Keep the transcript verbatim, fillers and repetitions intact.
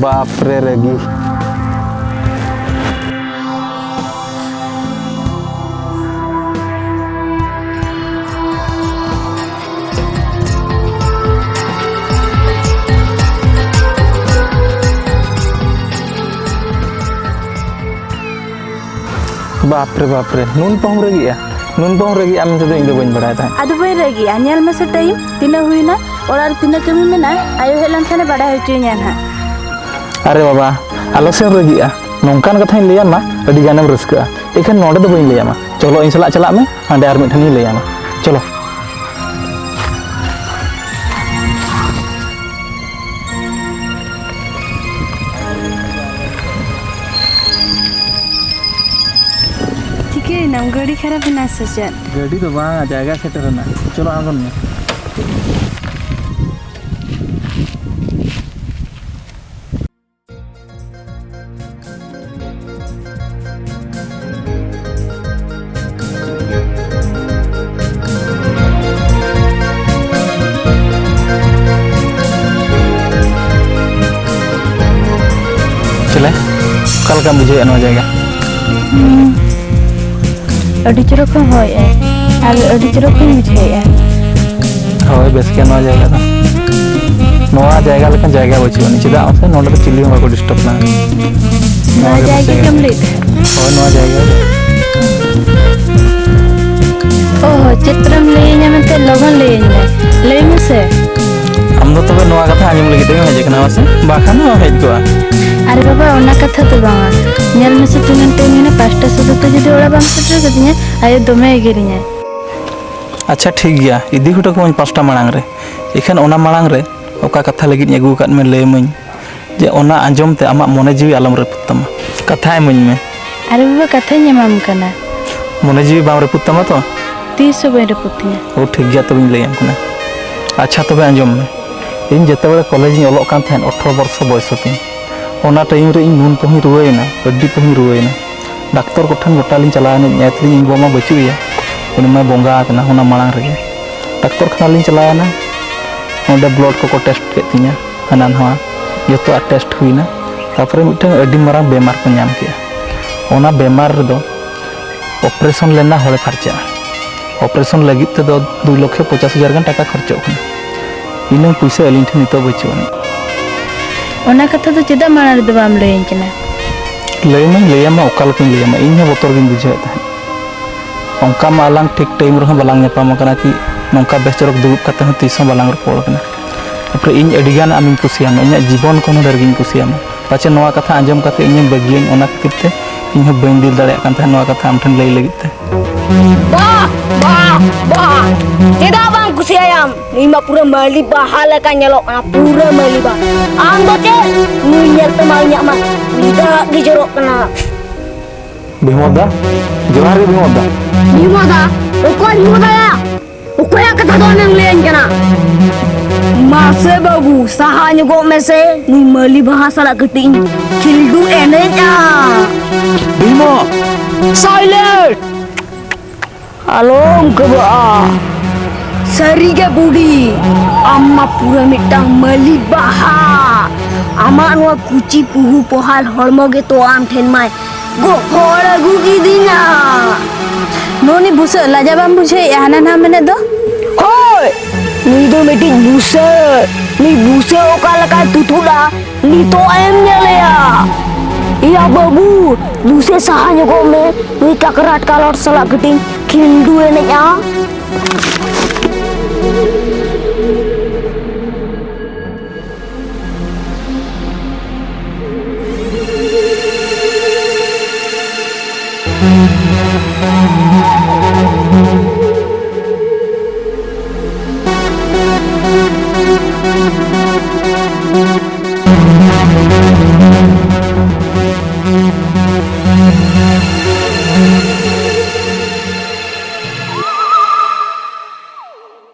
ᱵᱟᱯ ᱨᱮ ᱨᱟᱹᱜᱤ᱾ ᱵᱟᱯ ᱨᱮ, ᱵᱟᱯ ᱨᱮ, ᱱᱩᱱ ᱯᱚᱦᱚᱢ ᱨᱟᱹᱜᱤᱜᱼᱟ? ᱱᱩᱱ ᱯᱚᱦᱚᱢ ᱨᱟᱹᱜᱤᱜᱼᱟ ᱢᱮᱱᱛᱮ ᱫᱚ ᱤᱧ ᱫᱚ ᱵᱟᱹᱧ ᱵᱟᱲᱟᱭ ᱛᱟᱦᱮᱸᱫ᱾ ᱟᱫᱚ ᱵᱟᱹᱧ ᱨᱟᱹᱜᱤᱜᱼᱟ, ᱧᱮᱞ ᱢᱮᱥᱮ ᱴᱟᱭᱤᱢ ᱛᱤᱱᱟᱹᱜ ᱦᱩᱭᱱᱟ, ᱚᱲᱟᱜ ᱨᱮ ᱛᱤᱱᱟᱹᱜ ᱠᱟᱹᱢᱤ ᱢᱮᱱᱟᱜᱼᱟ, ᱟᱭᱳ ᱦᱮᱡ ᱞᱮᱱᱠᱷᱟᱱᱮ ᱵᱟᱰᱟᱭ ᱦᱚᱪᱚᱧᱟ ᱱᱟᱦᱟᱜ᱾ ᱟᱨᱮ ᱵᱟᱵᱟ, ᱟᱞᱚ ᱥᱮᱢ ᱨᱟᱹᱜᱤᱜᱼᱟ, ᱱᱚᱝᱠᱟᱱ ᱠᱟᱛᱷᱟᱧ ᱞᱟᱹᱭᱟᱢᱟ ᱟᱹᱰᱤ ᱜᱟᱱᱮᱢ ᱨᱟᱹᱥᱠᱟᱹᱜᱼᱟ᱾ ᱮᱠᱷᱟᱱ ᱱᱚᱰᱮ ᱫᱚ ᱵᱟᱹᱧ ᱞᱟᱹᱭᱟᱢᱟ, ᱪᱚᱞᱚ ᱤᱧ ᱥᱟᱞᱟᱜ ᱪᱟᱞᱟᱜ ᱢᱮ, ᱦᱟᱸᱰᱮ ᱟᱨ ᱢᱤᱫ ᱴᱷᱮᱱᱤᱧ ᱞᱟᱹᱭᱟᱢᱟ, ᱪᱚᱞᱚ᱾ ᱪᱤᱠᱟᱹᱭᱮᱱᱟᱢ? ᱜᱟᱹᱰᱤ ᱠᱷᱟᱨᱟᱯ ᱮᱱᱟ ᱥᱮ ᱪᱮᱫ? ᱜᱟᱹᱰᱤ ᱫᱚ ᱵᱟᱝ, ᱡᱟᱭᱜᱟ ᱥᱮᱴᱮᱨ ᱮᱱᱟ᱾ ᱪᱚᱞᱚ ᱟᱬᱜᱚᱱ ᱢᱮ᱾ ᱪᱮᱞᱮ, ᱚᱠᱟ ᱞᱮᱠᱟᱢ ᱵᱩᱡᱷᱟᱹᱣᱮᱫᱼᱟ ᱱᱚᱣᱟ ᱡᱟᱭᱜᱟ? ᱦᱩᱸ, ᱟᱹᱰᱤ ᱪᱚᱨᱚᱠ ᱦᱚᱸ ᱦᱚᱭᱮᱜᱼᱟᱭ ᱟᱨ ᱟᱹᱰᱤ ᱪᱚᱨᱚᱠ ᱦᱚᱸᱧ ᱵᱩᱡᱷᱟᱹᱣᱮᱫᱼᱟ᱾ ᱦᱳᱭ, ᱵᱮᱥ ᱜᱮ ᱱᱚᱣᱟ ᱡᱟᱭᱜᱟ ᱫᱚ᱾ ᱱᱚᱣᱟ ᱡᱟᱭᱜᱟ ᱞᱮᱠᱟᱱ ᱡᱟᱭᱜᱟ ᱵᱟᱹᱪᱩᱜ ᱟᱹᱱᱤᱡ᱾ ᱪᱮᱫᱟᱜ ᱥᱮ ᱱᱚᱰᱮ ᱫᱚ ᱪᱤᱞᱤ ᱦᱚᱸ ᱵᱟᱠᱚ ᱰᱤᱥᱴᱟᱵᱽ ᱞᱟᱝᱟ᱾ ᱱᱚᱣᱟ ᱡᱟᱭᱜᱟ ᱜᱮᱢ ᱞᱟᱹᱭ ᱛᱟᱦᱮᱸᱫ? ᱦᱳᱭ, ᱱᱚᱣᱟ ᱡᱟᱭᱜᱟ ᱜᱮ᱾ ᱚ, ᱪᱮᱫ ᱯᱮᱨᱮᱢ ᱞᱟᱹᱭᱟᱹᱧᱟ ᱢᱮᱱᱛᱮ ᱞᱚᱜᱚᱱ ᱞᱟᱹᱭᱟᱹᱧ ᱢᱮ, ᱞᱟᱹᱭ ᱢᱮᱥᱮ᱾ ᱟᱢ ᱫᱚ ᱛᱚᱵᱮ ᱱᱚᱣᱟ ᱠᱟᱛᱷᱟ ᱟᱸᱡᱚᱢ ᱞᱟᱹᱜᱤᱫ ᱛᱮᱜᱮᱢ ᱦᱮᱡ ᱟᱠᱟᱱᱟ, ᱵᱟᱝ ᱥᱮ? ᱵᱟᱠᱷᱟᱱ ᱫᱚ ᱵᱟᱢ ᱦᱮᱡ ᱠᱚᱜᱼᱟ᱾ ᱟᱨᱮ ᱵᱟᱵᱟ, ᱚᱱᱟ ᱠᱟᱛᱷᱟ ᱫᱚ ᱵᱟᱝᱟ᱾ ᱧᱮᱞ ᱢᱮᱥᱮ, ᱛᱤᱱᱟᱹᱜ ᱴᱟᱭᱤᱢ ᱦᱩᱭᱱᱟ, ᱯᱟᱸᱪᱴᱟ ᱥᱟᱹᱛ ᱛᱮ ᱡᱩᱫᱤ ᱚᱲᱟᱜ ᱵᱟᱢ ᱥᱮᱴᱮᱨ ᱠᱟᱫᱤᱧᱟ, ᱟᱭᱳ ᱫᱚᱢᱮ ᱮᱜᱮᱨᱤᱧᱟᱭ᱾ ᱟᱪᱪᱷᱟ, ᱴᱷᱤᱠ ᱜᱮᱭᱟ, ᱤᱫᱤ ᱦᱚᱴᱚ ᱠᱟᱢᱟᱹᱧ ᱯᱟᱸᱪᱴᱟ ᱢᱟᱲᱟᱝ ᱨᱮ᱾ ᱤᱠᱷᱟᱹᱱ ᱚᱱᱟ ᱢᱟᱲᱟᱝ ᱨᱮ ᱚᱠᱟ ᱠᱟᱛᱷᱟ ᱞᱟᱹᱜᱤᱫ ᱤᱧ ᱟᱹᱜᱩ ᱟᱠᱟᱫ ᱢᱮ, ᱞᱟᱹᱭ ᱟᱹᱢᱟᱹᱧ᱾ ᱡᱮ ᱚᱱᱟ ᱟᱸᱡᱚᱢ ᱛᱮ ᱟᱢᱟᱜ ᱢᱚᱱᱮ ᱡᱤᱣᱤ ᱟᱞᱚᱢ ᱨᱟᱹᱯᱩᱫ ᱛᱟᱢᱟ᱾ ᱠᱟᱛᱷᱟ ᱮᱢᱟᱹᱧ ᱢᱮ᱾ ᱟᱨᱮ ᱵᱟᱵᱟ, ᱠᱟᱛᱷᱟᱧ ᱮᱢᱟᱢ ᱠᱟᱱᱟ᱾ ᱢᱚᱱᱮ ᱡᱤᱣᱤ ᱵᱟᱢ ᱨᱟᱹᱯᱩᱫ ᱛᱟᱢᱟ ᱛᱚ? ᱛᱤᱥ ᱦᱚᱸ ᱵᱟᱹᱧ ᱨᱟᱹᱯᱩᱫ ᱛᱤᱧᱟ᱾ ᱳ, ᱴᱷᱤᱠ ᱜᱮᱭᱟ, ᱛᱚᱵᱮᱧ ᱞᱟᱹᱭᱟᱢ ᱠᱟᱱᱟ᱾ ᱟᱪᱪᱷᱟ, ᱛᱚᱵᱮ ᱟᱸᱡᱚᱢ ᱢᱮ᱾ ᱤᱧ ᱡᱮᱛᱮ ᱵᱮᱲᱟ ᱠᱚᱞᱮᱡᱽ ᱤᱧ ᱚᱞᱚᱜ ᱠᱟᱱ ᱛᱟᱦᱮᱸᱫ, ᱟᱴᱷᱨᱚ ᱵᱚᱨᱥᱚ ᱵᱚᱭᱚᱥ ᱛᱤᱧ, ᱚᱱᱟ ᱴᱟᱭᱤᱢ ᱨᱮ ᱤᱧ ᱱᱩᱱ ᱯᱚᱦᱚᱧ ᱨᱩᱣᱟᱹᱭᱮᱱᱟ, ᱟᱹᱰᱤ ᱯᱚᱦᱚᱧ ᱨᱩᱣᱟᱹᱭᱮᱱᱟ᱾ ᱰᱟᱠᱛᱚᱨ ᱠᱚᱴᱷᱮᱱ ᱜᱚᱴᱟ ᱞᱤᱧ ᱪᱟᱞᱟᱣᱮᱱᱟ, ᱧᱮᱞ ᱛᱮᱞᱤᱧ ᱤᱧ ᱵᱟᱵᱟ ᱢᱟ ᱵᱟᱹᱪᱩᱜ ᱮᱭᱟ, ᱩᱱᱤ ᱢᱟᱭ ᱵᱚᱸᱜᱟ ᱟᱠᱟᱱᱟ ᱚᱱᱟ ᱢᱟᱲᱟᱝ ᱨᱮᱜᱮ᱾ ᱰᱟᱠᱛᱚᱨ ᱠᱷᱟᱱᱟ ᱞᱤᱧ ᱪᱟᱞᱟᱣᱮᱱᱟ, ᱚᱸᱰᱮ ᱵᱞᱟᱰ ᱠᱚᱠᱚ ᱴᱮᱥᱴ ᱠᱮᱫ ᱛᱤᱧᱟ, ᱦᱟᱱᱟ ᱱᱟᱣᱟ᱾ ᱡᱚᱛᱚᱣᱟᱜ ᱴᱮᱥᱴ ᱦᱩᱭᱱᱟ᱾ ᱛᱟᱨᱯᱚᱨᱮ ᱢᱤᱫᱴᱟᱝ ᱟᱹᱰᱤ ᱢᱟᱨᱟᱝ ᱵᱮᱢᱟᱨ ᱠᱚ ᱧᱟᱢ ᱠᱮᱜᱼᱟ᱾ ᱚᱱᱟ ᱵᱮᱢᱟᱨ ᱨᱮᱫᱚ ᱚᱯᱟᱨᱮᱥᱚᱱ ᱞᱮᱱᱟ ᱦᱚᱲᱮ ᱯᱷᱟᱨᱪᱟᱜᱼᱟ᱾ ᱚᱯᱟᱨᱮᱥᱚᱱ ᱞᱟᱹᱜᱤᱫ ᱛᱮᱫᱚ ᱫᱩ ᱞᱚᱠᱷ ᱯᱚᱪᱟᱥ ᱦᱟᱡᱟᱨ ᱜᱟᱱ ᱴᱟᱠᱟ ᱠᱷᱚᱨᱪᱚᱜ ᱠᱟᱱᱟ᱾ ᱤᱱᱟᱹᱝ ᱯᱩᱭᱥᱟᱹ ᱟᱹᱞᱤᱧ ᱴᱷᱮᱱ ᱱᱤᱛᱚᱜ ᱵᱟᱹᱪᱩᱜ ᱟᱹᱱᱤᱡ᱾ ᱚᱱᱟ ᱠᱟᱛᱷᱟ ᱫᱚ ᱪᱮᱫᱟᱜ ᱢᱟᱲᱟᱝ ᱨᱮᱫᱚ ᱵᱟᱢ ᱞᱟᱹᱭᱟᱹᱧ ᱠᱟᱱᱟ? ᱞᱟᱹᱭ ᱢᱟᱧ ᱞᱟᱹᱭᱟᱢᱟ, ᱚᱠᱟ ᱞᱮᱠᱟᱧ ᱞᱟᱹᱭᱟᱢᱟ, ᱤᱧ ᱦᱚᱸ ᱵᱚᱛᱚᱨ ᱜᱤᱧ ᱵᱩᱡᱷᱟᱹᱣᱮᱫ ᱛᱟᱦᱮᱸᱫ᱾ ᱚᱱᱠᱟ ᱢᱟ ᱟᱞᱟᱝ ᱴᱷᱤᱠ ᱴᱟᱭᱤᱢ ᱨᱮᱦᱚᱸ ᱵᱟᱞᱟᱝ ᱧᱟᱯᱟᱢ ᱟᱠᱟᱱᱟ, ᱠᱤ ᱱᱚᱝᱠᱟ ᱵᱮᱥ ᱪᱚᱨᱚᱠ ᱫᱩᱲᱩᱵ ᱠᱟᱛᱮ ᱦᱚᱸ ᱛᱤᱥ ᱦᱚᱸ ᱵᱟᱞᱟᱝ ᱨᱚᱯᱚᱲ ᱟᱠᱟᱱᱟ᱾ ᱛᱟᱨᱯᱚᱨᱮ ᱤᱧ ᱟᱹᱰᱤ ᱜᱟᱱ ᱟᱢᱤᱧ ᱠᱩᱥᱤᱭᱟᱢᱟ, ᱤᱧᱟᱹᱜ ᱡᱤᱵᱚᱱ ᱠᱷᱚᱱ ᱦᱚᱸ ᱰᱷᱮᱨ ᱜᱤᱧ ᱠᱩᱥᱤᱭᱟᱢᱟ᱾ ᱯᱟᱪᱮ ᱱᱚᱣᱟ ᱠᱟᱛᱷᱟ ᱟᱸᱡᱚᱢ ᱠᱟᱛᱮ ᱤᱧᱮᱢ ᱵᱟᱹᱜᱤᱭᱟᱹᱧ, ᱚᱱᱟ ᱠᱷᱟᱹᱛᱤᱨ ᱛᱮ ᱤᱧ ᱦᱚᱸ ᱵᱟᱹᱧ ᱫᱤᱞ ᱫᱟᱲᱮᱭᱟᱜ ᱠᱟᱱ ᱛᱟᱦᱮᱸᱫ ᱱᱚᱣᱟ ᱠᱟᱛᱷᱟ ᱟᱢ ᱴᱷᱮᱱ ᱞᱟᱹᱭ ᱞᱟᱹᱜᱤᱫ ᱛᱮ᱾ ᱵᱟ, ᱵᱟ, ᱵᱟ, ᱪᱮᱫᱟᱜ ᱵᱟᱝ ᱠᱩᱥᱤᱭᱟᱭᱟᱢ? ᱱᱩᱭ ᱢᱟ ᱯᱩᱨᱟᱹ ᱢᱟᱹᱞᱤ ᱵᱟᱦᱟ ᱞᱮᱠᱟ ᱧᱮᱞᱚᱜ ᱠᱟᱱᱟ, ᱯᱩᱨᱟᱹ ᱢᱟᱹᱞᱤ ᱵᱟᱦᱟ᱾ ᱟᱢ ᱫᱚ ᱪᱮᱫ? ᱱᱩᱭ ᱧᱮᱞ ᱛᱮᱢᱟ ᱤᱧᱟᱹᱜ ᱢᱟ ᱩᱞᱤ ᱫᱟᱜ ᱜᱮ ᱡᱚᱨᱚᱜ ᱠᱟᱱᱟ᱾ ᱵᱷᱤᱢᱚ ᱫᱟ, ᱡᱚᱦᱟᱨ ᱜᱮ ᱵᱷᱤᱢᱚ ᱫᱟ᱾ ᱵᱷᱤᱢᱚ ᱫᱟ? ᱚᱠᱚᱭ ᱵᱷᱤᱢᱚ ᱫᱟᱭᱟ? ᱚᱠᱚᱭᱟᱜ ᱠᱟᱛᱷᱟ ᱫᱚ ᱟᱢᱮᱢ ᱞᱟᱹᱭᱟᱹᱧ ᱠᱟᱱᱟ? ᱢᱟᱥᱮ ᱵᱟᱹᱵᱩ, ᱥᱟᱦᱟ ᱧᱚᱜᱚᱜ ᱢᱮᱥᱮ, ᱱᱩᱭ ᱢᱟᱹᱞᱤ ᱵᱟᱦᱟ ᱥᱟᱞᱟᱜ ᱠᱟᱹᱴᱤᱡ ᱤᱧ ᱠᱷᱤᱞᱰᱩ ᱮᱱᱮᱡᱼᱟ᱾ ᱵᱷᱤᱢᱚ! ᱥᱟᱭᱞᱮᱱᱴ! ᱟᱞᱚᱢ ᱠᱟᱹᱵᱟᱹᱜᱼᱟ᱾ ᱥᱟᱹᱨᱤᱜᱮ ᱵᱩᱰᱷᱤ, ᱟᱢ ᱢᱟ ᱯᱩᱨᱟᱹ ᱢᱤᱫᱴᱟᱝ ᱢᱟᱹᱞᱤ ᱵᱟᱦᱟ᱾ ᱟᱢᱟᱜ ᱱᱚᱣᱟ ᱠᱩᱪᱤ ᱯᱩᱦᱩ ᱯᱚᱦᱟᱞ ᱦᱚᱲᱢᱚ ᱜᱮᱛᱚ ᱟᱢ ᱴᱷᱮᱱ ᱢᱟᱭ ᱜᱚᱦᱚᱲ ᱟᱹᱜᱩ ᱠᱤᱫᱤᱧᱟ᱾ ᱱᱩᱱᱤ ᱵᱩᱥᱟᱹᱜ ᱞᱟᱡᱟ ᱵᱟᱢ ᱵᱩᱡᱷᱟᱹᱣᱮᱫᱼᱟ? ᱦᱟᱱᱟ ᱱᱟᱦᱟᱜ ᱢᱮᱱᱮᱫ ᱫᱚ᱾ ᱦᱳᱭ, ᱱᱩᱭ ᱫᱚ ᱢᱤᱫᱴᱤᱡ ᱵᱩᱥᱟᱹᱜ᱾ ᱱᱩᱭ ᱵᱩᱥᱟᱹᱜ ᱚᱠᱟ ᱞᱮᱠᱟᱭ ᱛᱩᱛᱩᱫᱟ, ᱱᱤᱛᱚᱜ ᱮᱢ ᱧᱮᱞᱮᱭᱟ᱾ ᱮᱭᱟ ᱵᱟᱹᱵᱩ, ᱫᱩᱥᱮ ᱥᱟᱦᱟ ᱧᱚᱜᱚᱜ ᱢᱮ, ᱱᱩᱭ ᱠᱟᱠᱨᱟᱴ ᱠᱟᱞᱚᱴ ᱥᱟᱞᱟᱜ ᱠᱟᱹᱴᱤᱡ ᱠᱷᱤᱞᱰᱩ ᱮᱱᱮᱡᱼᱟ᱾